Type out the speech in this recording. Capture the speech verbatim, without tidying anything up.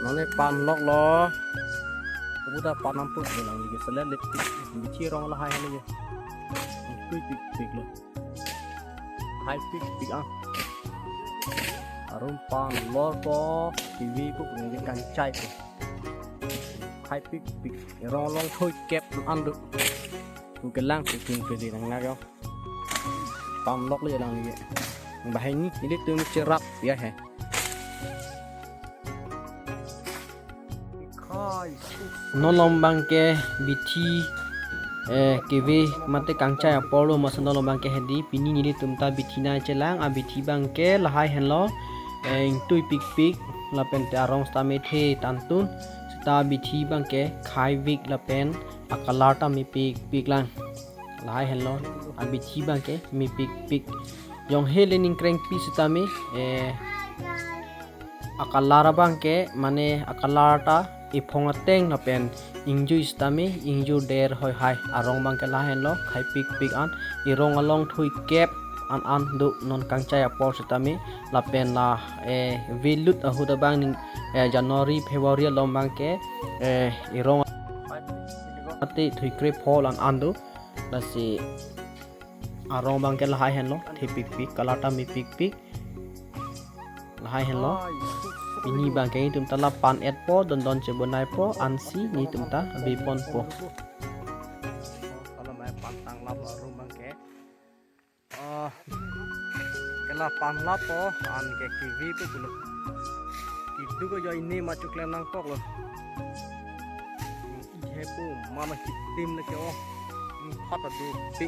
Nonle pan loklo. Kubuta pan amput lo lang lagi selet lip tik. Bithi rong lahai lagi. Tui pik pik lo. Hai pik pik ang. Arum pan lor po. Kiwi po ngi kangchai po. Hai pik pik. Rong long thoi kep an do. Ku kelang ku tin pedi nang nagau. Pan loklo lang lagi. Bahai ni, nelitum cherap ya he. Non lom abangke bithi, eh, kiwi mate kangchai apor lo, masa non lom abangke hedi, pini nelitum ta bithi nangchelang, abithi abangke lahai henlo, eh, ingtui pik pik, lapen te arong seta methe tantun, seta bithi abangke khai vik lapen acolor ta mepik pik lang. Lahai henlo, abithi abangke mepik pik. Jong hele ning krengpi sitame, eh, acolor abangke, mane acolor ta iphong ateng lapen ingjui sitame, ingjur der hoi hai. Arong abangke lahai henlo, khai pik pik an, irong along thoi kep an an do non kangchai apor sitame, lapen la, eh, velut ahut abang ning, eh, January, February along abangke, eh, irong ate thoi kre phol an an do. Lasi arong abangke lahai henlo, thepik pik, color ta mepik pik. Lahai henlo. Pini abangke itum ta la pan et po, don don chebonai po, ansi nelitum ta bepon po. Kalau main pantang lap arong abangke. Ah, kela pan lap po, anke kiwi po pulo. Kidu ko joi ne ma chukle nangkok lo. Ihe po, mama hitim leke o. Phat adu pi.